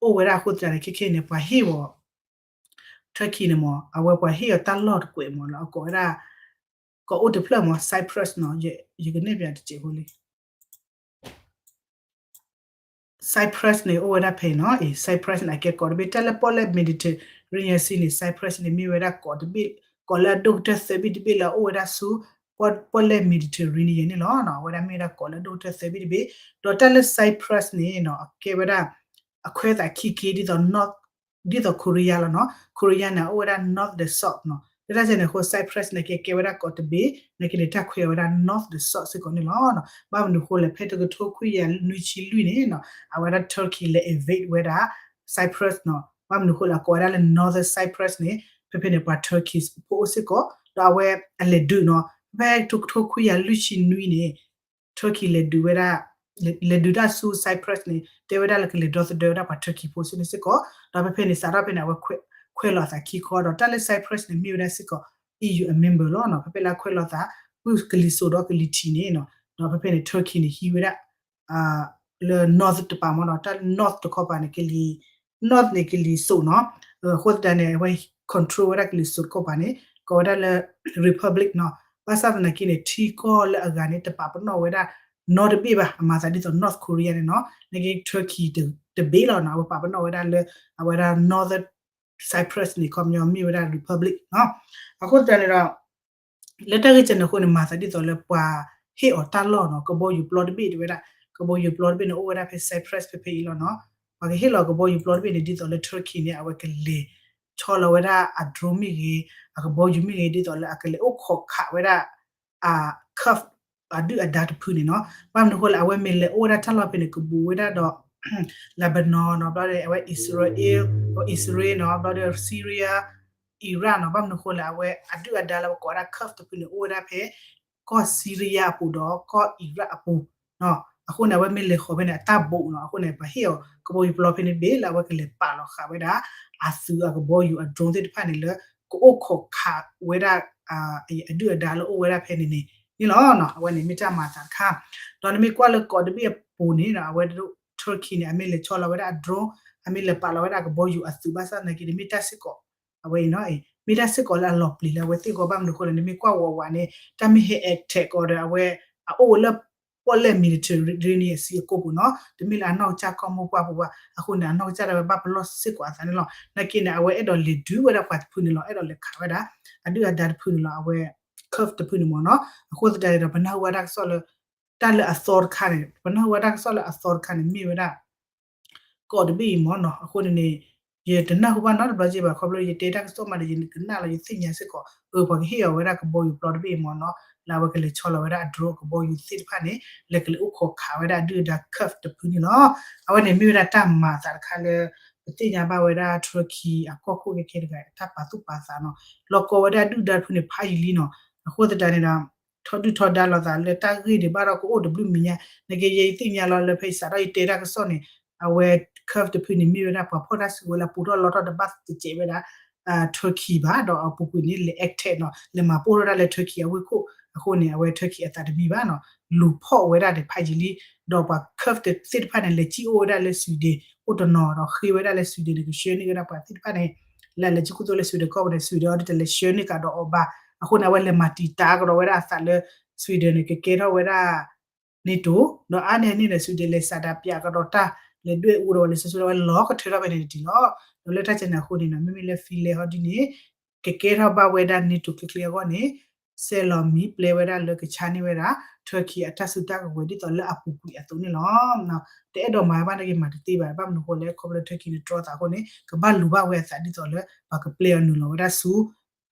အိၣ်ဝဲဒၣ်အဃိသတးန့ၣ် ခဲခဲန့ၣ် ပှၤဟ့ၣ်အီၤ Turkey န့ၣ်မ့ၢ် အဝဲပှၤဟ့ၣ်အီၤတၢ်လီၢ်တကွဲးမ့ၢ်လၢအကိးဝဲဒၣ် ကိးအိၣ်တဖျၢၣ်မ့ၢ် Cyprus နီၤ, ယကနဲၣ်ပၠးတစဲးဖိလံ Cyprus န့ၣ် အိၣ်ဝဲဒၣ်ဖဲအံၤနီၤ, Cyprus န့ၣ် အကဲကီးတဘ့ၣ် တၢ်လၢပီၣ်လဲၣ် Mediterranean Sea န့ၣ် Cyprus န့ၣ် မ့ၢ်ဝဲဒၣ်ကီးတဘ့ၣ်, ကီးလၢအဒိၣ်ကတၢၢ်သၢဘ့ၣ်တဘ့ၣ်လၢအအိၣ်ဝဲဒၣ်ဆူ ပီၣ်လဲၣ် Mediterranean န့ၣ်လီၤ. အဝဲဒၣ်မ့ၢ်ဝဲဒၣ်ကီးလၢအဒိၣ်ကတၢၢ်သၢဘ့ၣ်တဘ့ၣ်, ဒီးတၢ်လၢ Cyprus န့ၣ်နီၤ အကဲဝဲဒၣ် အခွဲးအသးခံက့ ဒ်သိး North ဒ်သိး Korea လီၤနီၤ, Korea န့ၣ် အအိၣ်ဝဲဒၣ် North ဒီး South နီၤ, လၢတၢ်ကဲန့ၣ်အဃိ Cyprus န့ၣ် ကဲကဲဝဲဒၣ်ကီးတဘ့ၣ် နာ်က့န့ၣ် တၢ်ခွဲးအီၤဝဲဒၣ် North ဒီး South စ့ၢ်ကီးန့ၣ်လီၤ. ဘၣ်မနုၤဃိလဲၣ် ဖဲတကထိခွံကယၤနွံဆံလွံၢ်န့ၣ်နီၤ အဝဲဒၣ် Turkey လဲၤ invade ဝဲဒၣ် Cyprus နီၤ, ဘၣ်မနုၤဃိလဲၣ် အကိးဝဲဒၣ်လၢ Northern Cyprus န့ၣ် ဖဲဖဲန့ၣ် ပှၤ Turkey ဖိအိၣ်စ့ၢ်ကီး, ဒီးအဝဲအလဲၤဒုးနီၤ ဖဲတကထိခွံကယၤလွံၢ်ဆံနွံန့ၣ် Turkey လဲၤဒုးဝဲဒၣ် လဲၤဒုးတၢ်ဆူ Cyprus န့ၣ် တဲဝဲဒၣ်လၢကလဲၤဒီသဒၢဝဲဒၣ်ပှၤ Turkey ဖိဆူန့ၣ်စ့ၢ်ကီး, ဒီးဖဲဖဲန့ၣ် စးထီၣ်ဖဲန့ၣ် အဝဲခွဲးလီၤသးခံခီ ဒီးတၢ်လၢ Cyprus န့ၣ် မ့ၢ်ဝဲဒၣ်စ့ၢ်ကီး E U အ member လီၤနီၤ, ဖဲဖဲလၢအခွဲးလီၤသး ပုၢ်ကလံၤစိးဒီးကလံၤထံးန့ၣ်နီၤ, ဒီးဖဲဖဲန့ၣ် Turkey န့ၣ် ဟံးဝဲဒၣ် လၢ North တပၤမ့ၢ်နီၤ, တၢ် North တခီပၤန့ၣ် ကလံၤ North န့ၣ် ကလံၤစိးနီၤ, အဃိသတးန့ၣ် အဝဲ control ဝဲဒၣ်ကလံၤစိးတခီပၤန့ၣ် ကိးဝဲဒၣ်လၢ Republic နီၤ, ဘၣ်ဆၣ်သနာ်က့န့ၣ် ထံကီၢ်လၢအဂၤန့ၣ် တပာ်ပနီၣ်ဝဲဒၣ် North တဘ့ၣ်ဘၣ်, အမၤသးဒ်သိး North Korea န့ၣ်နီၤ, နာ်က့ Turkey တဘ့ၣ်လီၤနီၤ, အဝဲပာ်ပနီၣ်ဝဲဒၣ်လၢ အဝဲဒၣ် Northern Cyprus န့ၣ် ခီပညီမ့ၢ်ဝဲဒၣ် Republic နီၤ, အဃိသတးန့ၣ်ဒီး လၢတၢ်ဂ့ၢ်ကဲန့ၣ်အဃိန့ၣ် မၤသးဒ်သိးလၢပှၤဟ့ၣ်အီၤတၢ်လီၢ်နီၤ, ကဘီယူၤပျီတဘ့ၣ်တဲဝဲဒၣ်, ကဘီယူၤပျီတဘ့ၣ်န့ၣ် အိၣ်ဝဲဒၣ်ဖဲ Cyprus ဖဲဖဲအံၤလီၤနီၤ, ပှၤကဟ့ၣ်လီၤကဘီယူၤပျီတဘ့ၣ်န့ၣ် ဒ်သိးလၢ Turkey န့ၣ် အဝဲကလဲၤဆီလီၤဝဲဒၣ်အ drone မ့ၢ်ဂ့ၤ, အကဘီယူၤမ့ၢ်ဂ့ၤ ဒ်သိးလၢအကလဲၤအိၣ်ခိးခးဝဲဒၣ် အ Kurd အဒုၣ်အဒါတဖုန့ၣ်နီၤ, ဘၣ်မနုၤဃိလၢအဝဲမ့ၢ်လဲၤအိၣ်ဝဲဒၣ်တၢ်လီၢ်ဖဲန့ၣ် ကဘူးဝဲဒၣ်ဒီး Lebanon နီၤ, ဘျီဒီးအဝဲ Israel, Israel နီၤ, ဘျီဒီး Syria, Iraq နီၤ, ဘၣ်မနုၤဃိလၢအဝဲအဒုၣ်အဒါလၢပကိးဝဲဒၣ် Kurd တဖုန့ၣ် အိၣ်ဝဲဒၣ်ဖဲ ကီၢ် Syria အပူၤဒီးကီၢ် Iraq အပူၤနီၤ, အဃိန့ၣ် အဝဲမ့ၢ်လဲၤဃီၤဖဲန့ၣ် အတၢ်ဘူးနီၤ, အဃိန့ၣ် ပှၤဟ့ၣ်အီၤကဘီယူၤပျီဖဲန့ၣ်တဘ့ၣ်လၢအဝဲကလဲၤပာ်လီၤဃာ်ဝဲဒၣ် အသုးအကဘီယူၤအ drone သ့ၣ်တဖၣ်န့ၣ်လၢ ကအိၣ်ခိးခးဝဲဒၣ် အဒုၣ်အဒါလၢအိၣ်ဝဲဒၣ်ဖဲန့ၣ်န့ၣ် န့ၣ်လီၤနီၤ, အဝဲန့ၣ်မ့ၢ်တၢ်မၤအသးတခါ, ဒီးနမ့ၢ်ကွၢ်လၢကီးတဘ့ၣ်အပူၤန့ၣ်နီၤ, အဝဲ Turkey န့ၣ် အမ့ၢ်လဲၤဆီလီၤဝဲဒၣ်အ drone, အမ့ၢ်လဲၤပာ်လီၤဝဲဒၣ်အကဘီယူၤအသုးဘၣ်ဆၣ်သနာ်က့န့ၣ် မ့ၢ်တၢ်စ့ၢ်ကီး အဝဲအံၤနီၤ, မ့ၢ်တၢ်စ့ၢ်ကီးလၢအလီၤပျံၤလၢအဝဲသ့ၣ်အဂီၢ်, ဘၣ်မနုၤဃိလဲၣ် နမ့ၢ်ကွၢ်ဝးဝးန့ၣ် တၢ်မ့ၢ်ဟဲ attack ကီးဒီး အဝဲ အအိၣ်လၢ ပီၣ်လဲၣ် Mediterranean Sea အကိာ်ပူၤနီၤ, တမ့ၢ်လၢအနီၢ်ကစၢ်ကီၢ်မိၢ်ပှၢ်ပူၤဘၣ်, အဃိန့ၣ် အနီၢ်ကစၢ်ဒၣ်ဝဲဘၣ်ပလီၢ်စ့ၢ်ကီးအသးန့ၣ်လီၤ. နာ်က့န့ၣ် အဝဲအဲၣ်ဒိးလဲၤဒုးဝဲဒၣ်ပှၤတဖုန့ၣ်လီၤ, အဲၣ်ဒိးလဲၤခးဝဲဒၣ် အဒုၣ်အဒါတဖုန့ၣ်လီၤ, အဝဲ Kurd တဖုန့ၣ်မ့ၢ်နီၤ, အဃိသတးန့ၣ်ဒီး ပနၢ်ဟူဝဲဒၣ်တၢ်ကစီၣ်လၢ တၢ်လၢအသီတခါန့ၣ်, ပနၢ်ဟူဝဲဒၣ်တၢ်ကစီၣ်လၢအသီတခါန့ၣ် မ့ၢ်ဝဲဒၣ် ကီးတဘ့ၣ်အံၤမ့ၢ်နီၤ, အဃိန့ၣ်န့ၣ် ယတနၢ်ဟူဘၣ်နီတဘျီက့ဘၣ်, ခီဖျိယတဲတၢ်ကစီၣ်မးဒီး ယကနၣ်လီၤ ယသ့ၣ်ညါစ့ၢ်ကီး, အၢ ပှၤကဟ့ၣ်အီၤဝဲဒၣ်ကဘီယူၤပျီတဘ့ၣ်အံၤမ့ၢ်နီၤ, လၢအဝဲကလဲၤဆီလီၤဝဲဒၣ်အ drone အကဘီယူၤသ့ၣ်တဖၣ်န့ၣ် လဲၤကလဲၤအိၣ်ခိးခးဝဲဒၣ်အဒုၣ်အဒါ Kurd တဖုန့ၣ်လီၤ. အဝဲန့ၣ်မ့ၢ်ဝဲဒၣ်တၢ်မၤအသးတခါလၢ ပသ့ၣ်ညါဘၣ်ဝဲဒၣ် Turkey အကီၢ်ခိၣ်ခဲခဲတဂၤ တၢ်ပာ်သူၣ်ပာ်သးနီၤ, လီၤကီဝဲဒၣ်အဒုၣ်အဒါတဖုန့ၣ် ဖးယံာ်လံနီၤ, အဃိသတးန့ၣ်ဒီး ထီဒုၣ်ထီဒါလိာ်သးလၢတၢ်ဂ့ၢ်ဒံးဘၣ်ဒီးကအိၣ်တဘျုးမံၤညါ, နာ်က့ယဲယသ့ၣ်ညါလီၤလၢဖဲယစးထီၣ်ယတဲတၢ်ကစီၣ်န့ၣ် အဝဲ Kurd တဖုန့ၣ် မ့ၢ်ဝဲဒၣ်ပှၤဖီၣ်တၢ်စုကဝဲၤလၢအပူၤထီၣ်လီထီၣ်တဘၣ်တစဲးဝဲဒၣ် Turkey ဘၣ်, ဒီးအပူၤကွံာ်န့ၣ် လဲၤ attack နီၤ, လဲၤမၤပိၢ်ထီၣ်ဒၣ်လၢ Turkey အဝ့ၢ်ခိၣ်, အဃိန့ၣ် အဝဲ Turkey အသးတမံဘၣ်နီၤ, လူၤဖီၣ်ဝဲဒၣ်ဒီးဖးယံာ်လံ, ဒီးပှၤ Kurd သ့ၣ်တဖၣ်န့ၣ် လဲၤစံၣ်အိၣ်ဝဲဒၣ်လၢ Sweden အိၣ်တနီၤဒီးဃ့ဝဲဒၣ်လၢ Sweden န့ၣ် ကဆှၢန့ၢ်ဝဲဒၣ်ပှၤသ့ၣ်တဖၣ်န့ၣ် လၢလဲၤစံၣ်ခိၣ်သိလၢ Sweden ကီၢ်ပူၤန့ၣ် Sweden အီၤဒ်တလဲၤဆှၢန့ၢ်ကဒီးအီၤဘၣ်, အဃိန့ၣ် အဝဲလဲၤမၤတံာ်တာ်ကဒီးဝဲဒၣ်အသးလၢ Sweden န့ၣ် ကကဲထီၣ်ဝဲဒၣ် NATO, ဒီးအါန့ၢ်န့ၣ်န့ၣ် Sweden လဲၤဆန္ဒပြကဒီးတၢ် လဲၤဒွဲၣ်အူဒီးဝဲ လဲၤဆၢဆိဒီးဝဲလီၤကထၢထီၣ်ဖဲန့ၣ်တထံၣ်လီၤ. ဒီးလၢတၢ်ကဲန့ၣ်အဃိန့ၣ်နီၤ မ့မ့ၢ်လၢ Finland ဟီဒ်န့ၣ် ကကဲထီၣ်ဘၣ်ဝဲဒၣ် NATO ချ့ချ့အဂီၢ်န့ၣ် ဆဲးလီၤမံၤပျဲဝဲဒၣ်လၢကဆါန့ၢ်ဝဲဒၣ် Turkey အတၢ်စုတၢ်ကဝဲၤဒ်သိးလၢအပူၤကွံာ်အသိးန့ၣ်လီၤ. တအဲၣ်ဒိးမၤဘၣ်နာ်က့မၤတသ့ဘၣ် ဘၣ်မနုၤအဃိလဲၣ် ခီဖျိလၢ Turkey န့ၣ်တြီသးအဃိန့ၣ် ကဘၣ်လူၤဘၣ်ဝဲအသးဒ်သိးလၢ ပှၤကပျဲအီၤနုာ်လီၤဝဲဒၣ်ဆူ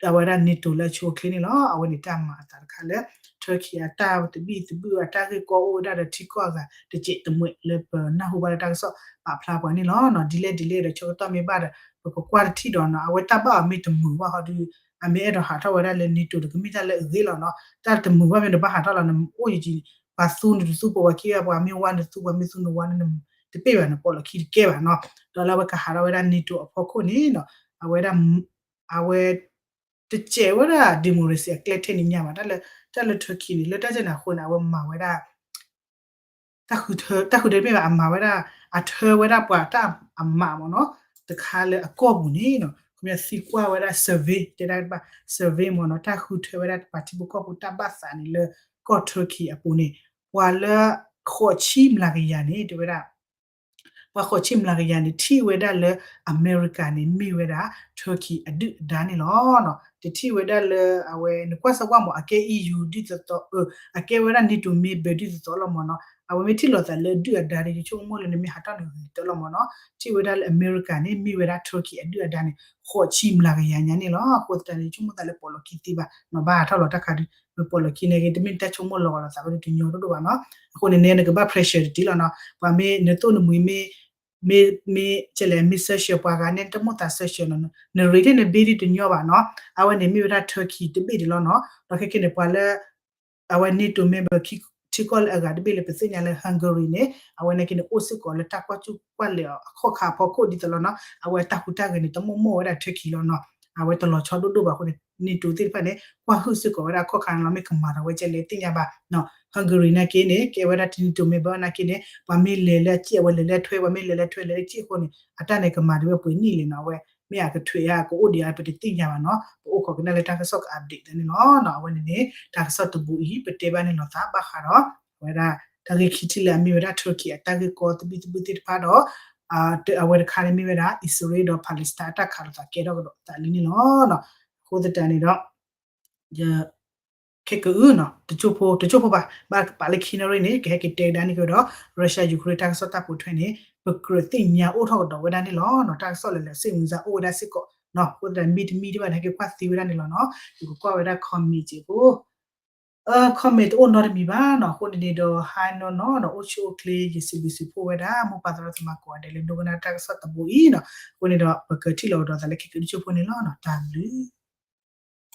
အဝဲဒၣ် NATO လၢအဆိအချ့န့ၣ်လီၤ. အဝဲန့ၣ်တၢ်မၤအသးတခါလၢ Turkey အတၢ်သဘံၣ်သဘုၣ်အတၢ်ဂ့ၢ်ကီအိၣ်ဝဲဒၣ်ဒီးထံကီၢ်အဂၤ တစဲးတမှဲးလၢပနၢ်ဟူဘၣ်လၢတၢ်ကစီၣ်ပာ်ဖျါပှၤန့ၣ်လီၤ. ဒ်လဲၣ်ဒ်လဲၣ်ဒီးဆၢကတီၢ်မ့ၢ်ဘၣ်ဒီး ပကကွၢ်တထံၣ်ဒီးနီၤ အဝဲတၢ်ဘၣ်အီၤမ့ၢ်တမုာ်ဘၣ်ဟီဒုး အမ့ၢ်အဲၣ်ဒိးဟးထီၣ်ဝဲဒၣ်လၢ NATO ဒီးကမ့ၢ်တၢ်လၢအဂ့ၤလီၤနီၤ. တၢ်တမုာ်ဘၣ်မ့ၢ်နဘၣ်ဟးထီၣ်လီၤ နအိၣ်ယံၤယံၤ ပှၤသူနတသူပှၤခံဂၤ ပှၤမ့ၢ်ဝါနသူ ပှၤမ့ၢ်သူနဝါနတပ့ၢ်ဘၣ် နပိာ်လီၤခံတကဲဘၣ်နီၤ. ဒီးလၢအဝဲကဟးထီၣ်ဝဲဒၣ် NATO အဖီခိၣ်န့ၣ်နီၤ အဝဲဒၣ် အဝဲ တစဲးဝဲဒၣ် democracy အကျဲထဲန့ၣ်ညါဘၣ် တၢ်လၢ တၢ်လၢ Turkey န့ၣ် လၢတၢ်ကဲန့ၣ်အဃိန့ၣ် အဝဲမၤဝဲဒၣ် တၢ်ဃုထၢ တၢ်ဃုထၢတမ့ၢ်ဘၣ် အမၤဝဲဒၣ် အထၢဝဲဒၣ်ပှၤတၢ်အမးမ့ၢ်နီၤ တခါလၢအကီၢ်ပူၤန့ၣ်နီၤ ခီပညီသံကွၢ်ဝဲဒၣ် survey တဲဒၣ်တဘၣ် survey မ့ၢ်နီၤ တၢ်ဃုထၢဝဲဒၣ်ပှၤထံဖိကီၢ်ဖိတၢ်ဘၣ်သးန့ၣ်လၢကီၢ် Turkey အပူၤန့ၣ် ပှၤလၢ ဃိးဆံမျးကယၤန့ၣ် တဲဝဲဒၣ် ပှၤဃိးဆံမျးကယၤန့ၣ် ထံၣ်ဝဲဒၣ်လၢအမဲရကၤန့ၣ် မ့ၢ်ဝဲဒၣ် Turkey အဒုၣ်အဒါန့ၣ်လီၤ. တထံၣ်ဝဲဒၣ်လၢအဝဲ နကွၢ်စၢ်ကွၢ်မ့ၢ် အကဲ EU ဒ်သိးသိး အကဲဝဲဒၣ် NATO member ဒ်သိးသိးလီၤမ့ၢ်နီၤ အဝဲမ့ၢ်ထံၣ်လိာ်သးလၢအဒုၣ်အဒါဒီး ယဆိကမိၣ်လၢနမ့ၢ်ဟးထီၣ်န့ၣ်ဂ့ၤတၢ်လီၤမ့ၢ်နီၤ ထံၣ်ဝဲဒၣ်လၢအမဲရကၤန့ၣ် မ့ၢ်ဝဲဒၣ် Turkey အဒုၣ်အဒါန့ၣ် ဃိးဆံမျးကယၤညါန့ၣ်လီၤ. အဃိသတးန့ၣ် ယဆိကမိၣ်သးလၢပိာ်လီၤခံသ့ဘၣ်နီၤ ဘၣ်ဟးထီၣ်လီၤတၢ်ခါဒုး မ့ၢ်ပိာ်လီၤခံန့ၣ်ဂ့ၤ တမ့ၢ်တၢ်ဆိကမိၣ်လီၤဂာ်လိာ်သးဝဲဒၣ်တညီဒိၣ်ဒိၣ်ဘၣ်နီၤ အဃိန့ၣ်န့ၣ် နကဘၣ် pressure တတံၢ်လီၤနီၤ ပှၤမ့ၢ်နသိၣ်နမှံၤမ့ၢ် မ့ၢ် မ့ၢ် ကဲလဲၣ် မ့ၢ် sanction ပှၤဂၤန့ၣ် တမိၣ်သး sanction နီၤ နရ့းန့ၣ်နဘ့ၣ်ဒ်တညီဘၣ်နီၤ အဝဲန့ၣ်မ့ၢ်ဝဲဒၣ် Turkey တဘ့ၣ်ဒ်လီၤနီၤ ဒီးခဲကနံၣ်န့ၣ် ပှၤလၢ အဝဲ NATO member ထံကီၢ်လၢအဂၤတဘ့ၣ်လၢပသ့ၣ်ညါလၢ Hungary န့ၣ် အဝဲန့ၣ်က့န့ၣ် အိၣ်စ့ၢ်ကီးလၢတၢ်ကွၢ်ကူၣ်ကွၢ်လဲၤအီၤအခီၣ်ခါအဖီခိၣ်ဒ်သိးလီၤနီၤ အဝဲတၢ်ဟူးတၢ်ဂဲၤန့ၣ် တမိၣ်မိၣ်ဝဲဒၣ် Turkey လီၤနီၤ အဝဲတလီၤဆီဒိၣ်ဒိၣ်ဘၣ်အဃိန့ၣ် NATO သ့ၣ်တဖၣ်န့ၣ် ကွၢ်ဟုၣ်စ့ၢ်ကီးဝဲဒၣ်အခီၣ်ခါန့ၣ်လီၤ မ့ၢ်ကမၤဒီးဝဲကဲလဲၣ်သ့ၣ်ညါဘၣ်နီၤ Hungary နာ်က့န့ၣ် ကဲဝဲဒၣ် NATO member နာ်က့န့ၣ် ပှၤမ့ၢ်လဲၤလၢအစ့ၢ် အဝဲလဲၤလၢအထွဲ ပှၤမ့ၢ်လဲၤလၢအထွဲ လဲၤလၢအစ့ၢ်အဃိန့ၣ် အတၢ်န့ၣ်ကမၤဒ်ဝဲပှဲၤနံၣ်လံနီၤ အဝဲ မ့ၢ်အကထွဲဧါ ကအိၣ်ဒံးဧါ ပတသ့ၣ်ညါဘၣ်နီၤ ပအိၣ်ခိးကနၣ်လၢတၢ်ကစီၣ်က update သ့န့ၣ်လီၤနီၤ အဝဲန့ၣ်န့ၣ် တၢ်ကစီၣ်တဘိအံၤ ပတဲဘၣ်န့ၣ်လိာ်သးဘၣ်ဃးဒီး အဝဲဒၣ် တၢ်ဂ့ၢ်ခံထံၣ်လၢအမ့ၢ်ဝဲဒၣ် Turkey အတၢ်ဂ့ၢ်ကီသဘံၣ်သဘုၣ်သ့ၣ်တဖၣ်ဒီး အဝဲတခါန့ၣ်မ့ၢ်ဝဲဒၣ် အံၣ်စရ့လးဒီး Palestine အတၢ်ခးလိာ်သးကဲထီၣ်ကဒီးသးလံန့ၣ်လီၤ. အဃိသတးန့ၣ်ဒီး ယ ခဲကအုနီၤ တကၠိၢ်ဖိ တကၠိၢ်ဖိဘၣ် ဘၣ်ကပာ်လၢခံနၣ်ရံၣ်န့ၣ် ကဟဲက့ၤတဲကဒါန့ၣ်ကဒီး Russia Ukraine တၢ်ကစီၣ်တၢ်ပိာ်ထွဲန့ၣ် ပကြၢးသ့ၣ်ညါအိၣ်ထီၣ်ကဒီးဝဲဒၣ်န့ၣ်လီၤ. တၢ်ကစီၣ်လၢလၢ စိတ်ဝင်စား အိၣ်ဝဲဒၣ်စ့ၢ်ကီးနီၤ အဃိသတးမ့တမံၤဒံးဘၣ်န့ၣ် ဟဲက့ၤကွၢ်သ့ဝဲဒၣ်န့ၣ်လီၤနီၤ ယကကွၢ်ဝဲဒၣ် comment က့ၢ်ဖိ comment တအိၣ်နီတမံၤဘၣ်နီၤ အဃိန့ၣ်န့ၣ်ဒီး ဟါနီၢ်နီၢ်နီၤ အိၣ်ဆူၣ်အိၣ်ချ့ ယစံးဘျုးစံးဖှိၣ်ဝဲဒၣ် မိၢ်ပၢ်သရၣ်သမါကိးဂၤဒဲးလၢဒိကနၣ်တၢ်ကစီၣ်တဘိအံၤနီၤ အဃိန့ၣ်ဒီး ပကထံၣ်လိာ်ကဒီးသးလၢခံကတၠိၢ်ဖိန့ၣ်လီၤနီၤ တၢ်ဘျုး